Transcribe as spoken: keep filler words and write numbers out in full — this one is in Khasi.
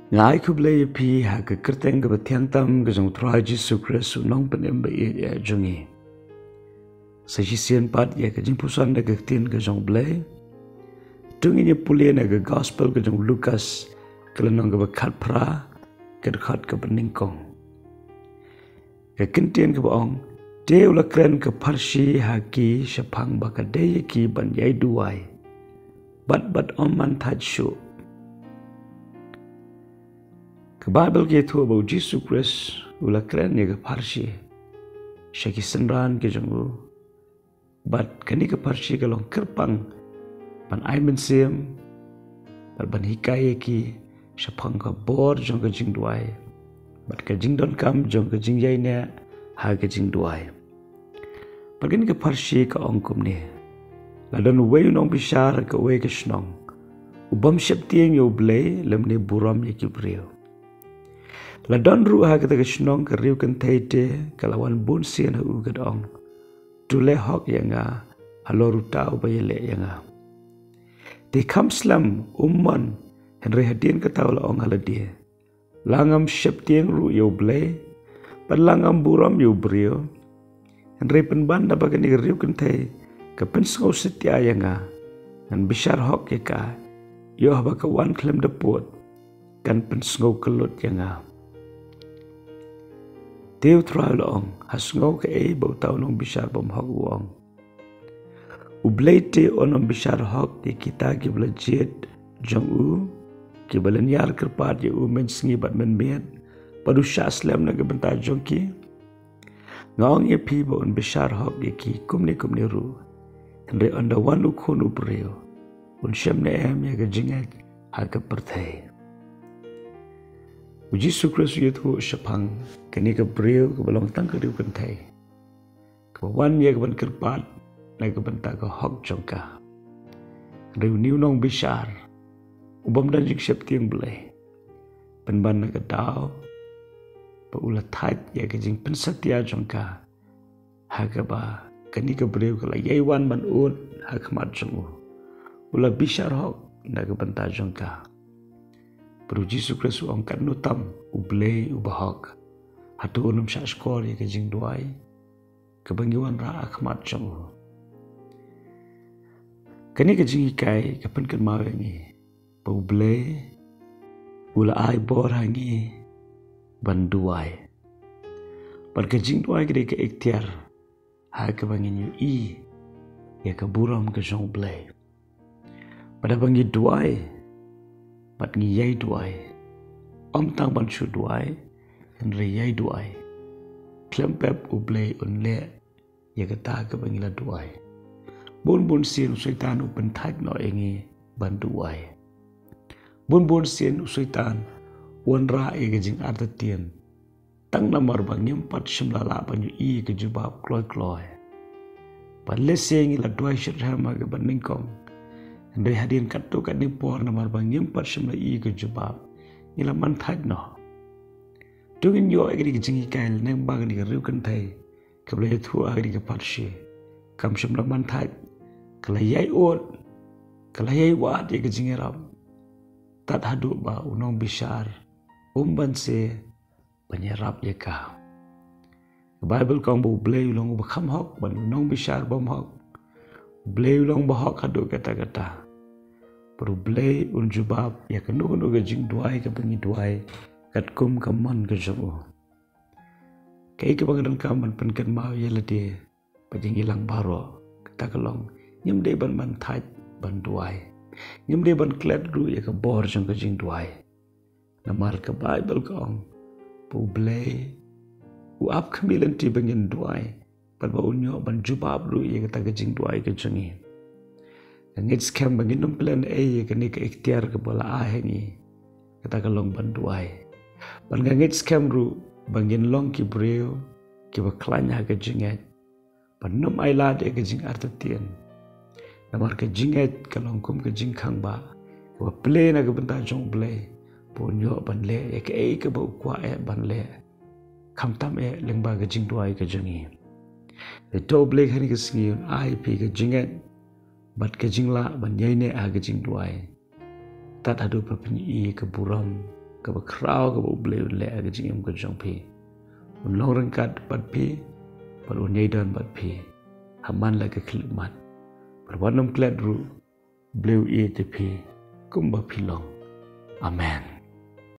Nga ai khublei ïa phi ha ka kyrteng kaba thiang tam ka jong u Trai Jisu Khrist, u Nongpynim ba ïeit jong ngi. Sa shisien pat ïa ka jingpuson da ka ktien ka jong u Blei, to ngin ïa pule na ka gospel ka jong u Lukas, ka lynnong kaba khatphra, ka dkhot kaba nyngkong. Ka kyntien kaba ong, te u la kren ka pharshi ha ki shaphang ba ka dei ïa ki ban ïai duwai, bad bad ym ban thait shuh. Ka Baibl ka ïathuh ba u Jisu Khrist u la kren ïa ka pharshi sha ki synran ki jong u. Bad kane ka pharshi ka long kyrpang ban ai mynsiem bad ban hikai ïa ki shaphang ka bor jong ka jingduwai bad ka jingdonkam jong ka jingïaineh ha ka jingduwai. Bad kane ka pharshi ka ong kumne: La don uwei u nongbishar ha kawei ka shnong, u bym sheptieng ïa u Blei lymne burom ïa ki briew. La don ruh ha kata ka shnong ka riew kynthei te ka la wan bun sien ha u ka da ong, to leh hok ïa nga halor uta uba ïaleh ïa nga. Te kham slem um mon, hynrei hadien kata u la ong ha lade, la ngam sheptieng ruh ïa u Blei bad la ngam burom ïa u briew, hynrei pynban da ba kane ka riew kynthei ka pynsngew satia ïa nga, ngan bishar hok ïa ka, ïoh haba ka wan khlem da pud kan pynsngew kyllut ïa nga. Te u Trai u la ong, ha sngew kaei ba uta u nongbishar bymhok u ong. U Blei te un ym bishar hok ïa kita kiba la jied jong u, kiba lynñiar kyrpad ïa u mynsngi bad mynmiet, bad u shah slem na ka bynta jong ki? Nga ong ïa phi ba un bishar hok ïa ki kumne kumne ruh. Hynrei ynda wan u Khun u briew, un shem ne em ïa ka jingngeit ha ka pyrthei? U Jisu Khrist u ïathuh shaphang kane ka briew kaba long tang ka riew kynthei, kaba wan ïa ka ban kyrpad na ka bynta ka hok jong ka. Hynrei une u nongbishar u bym don jingsheptieng Blei, pynban na ka daw ba u la thait ïa ka jingpynsatia jong ka, ha kaba kane ka briew ka la ïai wan ban ud ha khmat jong u, u la bishar hok na ka bynta jong ka. Bad u Jisu Khrist u ong, katno tam u Blei uba hok, hato un ym shah shkor ïa ka jingduwai kaba ngi wanrah ha khmat jong u? Kane ka jinghikai ka pynkynmaw ïa ngi ba u Blei u la ai bor ha ngi ban duwai. Bad ka jingduwai ka dei ka iktiar ha kaba ngin ïohi ïa ka burom ka jong u Blei. Bad haba ngi duwai bad ngi ïai duwai, ym tang ban shu duwai, hynrei ïai duwai, khlem pep u Blei un leh ïa kata kaba ngi la duwai. Bun bun sien u Soitan u pynthait noh ïa ngi ban duwai. Bun bun sien u Soitan u wanrah ïa ka jingartatien tang namar ba ngim pat shym la lah ban ïohi ïa ka jubab kloi kloi. Bad lehse ngi la duwai shitrhem ha kaba nyngkong, hynrei hadien katto katne por namar ba ngim pat shym la ïohi ïa ka jubab, ngi la man thait noh. To ngin ïoh ïa kane ka jinghikai lane ba kane ka riew kynthei kaba la ïathuh ha kane ka pharshi, kam shym la man thait, ka la ïai ud, ka la ïai wad ïa ka jingïarap, tad haduh ba u nongbishar um banse ban ïarap ïa ka. Ka Baibl ka ong ba u Blei u long uba kham hok bad u nongbishar bymhok. U Blei u long uba hok haduh katta katta. Bad u Blei un jubab ïa kano kano ka jingduwai kaba ngi duwai katkum ka mon ka jong u. Kaei kaba nga donkam ban pynkynmaw ïa lade bad ïa ngi lang baroh, kata ka long, ngim dei ban man thait ban duwai. Ngim dei ban klet ruh ïa ka bor jong ka jingduwai. Namar ka Baibl ka ong ba u Blei u ap khmih lynti ba ngin duwai bad ba un ïoh ban jubab ruh ïa kata ka jingduwai ka jong ngi. Nga ngeit skhem ba ngin ym plan ei ïa kane ka iktiar kaba la ai ha ngi, kata ka long ban duwai. Bad nga ngeit skhem ruh ba ngin long ki briew kiba khlaiñ ha ka jingngeit, ban ym ailad ïa ka jingartatien. Namar ka jingngeit ka long kum ka jingkhang ba kaba plie na ka bynta jong u Blei ba un ïoh ban leh ïa kaei kaba u kwah eh ban leh, khamtam eh lyngba ka jingduwai ka jong ngi. Te to u Blei ha kane ka sngi un ai phi ka jingngeit bad ka jinglah ban ïaineh ha ka jingduwai, tad haduh ba phin ïohi ka burom kaba khraw kaba U Blei un leh ha ka jingim ka jong phi. Un long ryngkat bad phi, bad un ïai don bad phi ha man la ka khyllipmat. Bad wat nym klet ruh, U Blei u ïeit ïa phi kumba phi long. Amen.